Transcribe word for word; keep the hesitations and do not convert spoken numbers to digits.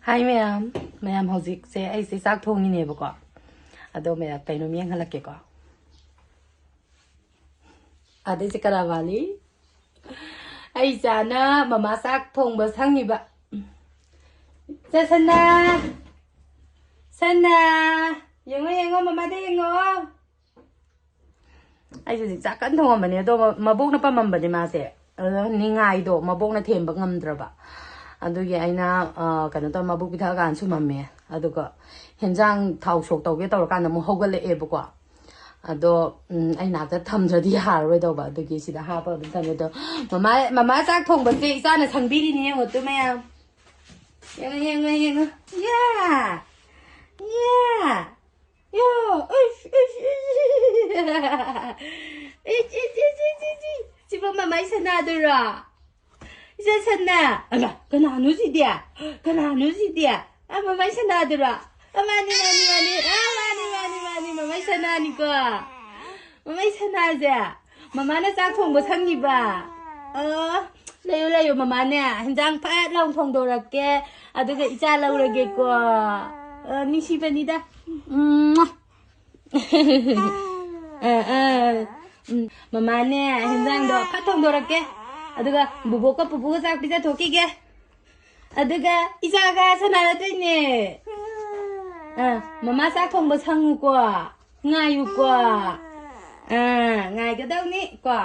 ꯍꯥꯏ ꯃꯌꯥꯝ, ꯃꯌꯥꯝ ꯍꯧꯖꯤꯛꯁꯦ ꯑꯩꯁꯦ ꯆꯥꯛ ꯊꯣꯡꯉꯤꯅꯦꯕꯀꯣ꯫ ꯑꯗꯣ ꯃꯌꯥꯝ ꯀꯩꯅꯣꯝ ꯌꯦꯡꯍꯜꯂꯛꯀꯦꯀꯣ꯫ ꯑꯗꯩꯁꯦ ꯀꯔꯥꯕꯥꯂꯤ꯫ ꯑꯩ ꯏꯆꯥꯅ ꯃꯃꯥ ꯆꯥꯛ ꯊꯣꯡꯕ ꯁꯪꯉꯤꯕ꯫ ꯆꯦ ꯁꯅꯥ! ꯁꯅꯥ! ꯌꯦꯡꯉꯣ, ꯌꯦꯡꯉꯣ, ꯃꯃꯥꯗ ꯌꯦꯡꯉꯣ꯫ ꯑꯩꯁꯦ ꯍꯧꯖꯤꯛ ꯆꯥꯛ ꯀꯟꯅ ꯊꯣꯡꯉꯝꯕꯅꯦ, ꯑꯗꯣ ꯃ-, ꯃꯕꯣꯛꯅ ꯄꯝꯃꯝꯕꯅꯦ ꯃꯥꯁꯦ꯫ ꯑꯗꯣ ꯅꯤꯡꯉꯥꯏꯗꯣ ꯃꯕꯣꯛꯅ ꯊꯦꯝꯕ ꯉꯝꯗ꯭ꯔꯕ꯫ ꯑꯗꯨꯒꯤ ꯑꯩꯅ, ꯑ, ꯀꯩꯅꯣ ꯇꯧꯔ ꯃꯕꯣꯛ ꯄꯤꯊꯛꯑꯀꯥꯟꯗ ꯁꯨꯝꯃꯝꯃꯦ꯫ ꯑꯗꯨꯒ ꯍꯦꯟꯖꯥꯡ ꯊꯥꯎ ꯁꯣꯛ ꯇꯧꯒꯦ ꯇꯧꯔꯀꯥꯟꯗ ꯑꯃꯨꯛ ꯍꯧꯒꯠꯂꯛꯑꯦꯕꯀꯣ꯫ ꯑꯗꯣ, ꯎꯝ, ꯑꯩ ꯅꯥꯛꯇ ꯊꯝꯗ꯭ꯔꯗꯤ ꯌꯥꯔꯔꯣꯏꯗꯧꯕ꯫ ꯑꯗꯨꯒꯤ ꯁꯤꯗ ꯍꯥꯞꯄꯒ ꯑꯗꯨꯝ ꯊꯝꯃꯦ꯫ ꯑꯗꯣ ꯃꯃꯥ, ꯃꯃꯥ ꯆꯥꯛ ꯊꯣꯡꯕꯁꯦ ꯏꯆꯥꯅ ꯁꯪꯕꯤꯔꯤꯅꯤ, ꯌꯦꯡꯉꯣ ꯇꯨ ꯃꯌꯥꯝ꯫ ꯌꯦꯡꯉꯣ, ꯌꯦꯡꯉꯣ, ꯌꯦꯡꯉꯣ꯫ ꯌꯥ! ꯌꯥ! ꯌꯥ! ꯎꯏꯁ, ꯎꯏꯁ, ꯎꯏꯁ꯫ ꯏꯁ, ꯏꯁ, ꯏꯁ, ꯏꯁ, ꯏꯁ, ꯏꯁ꯫ ꯁꯤꯕꯨ ꯃꯃꯥꯏ ꯁꯅꯥꯗꯨꯔꯣ? ꯏꯆꯥ ꯁꯅꯥ꯫ ꯑꯂꯥ, ꯀꯅꯥꯅꯣ ꯁꯤꯗꯤ? ꯀꯅꯥꯅꯣ ꯁꯤꯗꯤ? ꯑ, ꯃꯃꯥꯏ ꯁꯅꯥꯗꯨꯔꯣ? ꯑ, ꯃꯥꯅꯤ, ꯃꯥꯅꯤ, ꯃꯥꯅꯤ꯫ ꯑ, ꯃꯥꯅꯤ, ꯃꯥꯅꯤ, ꯃꯥꯅꯤ꯫ ꯃꯃꯥꯏ ꯁꯅꯥꯅꯤꯀꯣ꯫ ꯃꯃꯥꯏ ꯁꯅꯥꯁꯦ꯫ ꯃꯃꯥꯅ ꯆꯥꯛ ꯊꯣꯡꯕ ꯁꯪꯉꯤꯕ꯫ ꯑ, ꯂꯩꯌꯨ, ꯂꯩꯌꯨ, ꯃꯃꯥꯅꯦ꯫ ꯍꯤꯟꯖꯥꯡ ꯐꯠ ꯂꯥꯎ ꯊꯣꯡꯗꯣꯔꯛꯀꯦ꯫ ꯑꯗꯨꯒ ꯏꯆꯥ ꯂꯧꯔꯒꯦꯀꯣ꯫ ꯑ, ꯅꯨꯡꯁꯤꯕꯅꯤꯗ꯫ ꯎꯝ꯫ ꯑ, ꯑ꯫ ꯎꯝ, ꯃꯃꯥꯅꯦ, ꯍꯤꯟꯖꯥꯡꯗꯣ ꯐꯠ ꯊꯣꯡꯗꯣꯔꯛꯀꯦ꯫ ꯑꯗꯨꯒ ꯕꯨꯕꯣꯛꯀ ꯄꯨꯄꯨꯒ ꯆꯥꯛ ꯄꯤꯖꯊꯣꯛꯈꯤꯒꯦ꯫ ꯑꯗꯨꯒ ꯏꯆꯥꯒ ꯁꯥꯟꯅꯔꯗꯣꯏꯅꯦ꯫ ꯑ, ꯃꯃꯥ ꯆꯥꯛ ꯊꯣꯡꯕ ꯁꯪꯉꯨꯀꯣ꯫ ꯉꯥꯏꯌꯨꯀꯣ꯫ ꯑ, ꯉꯥꯏꯒꯗꯧꯅꯤ ꯀꯣ꯫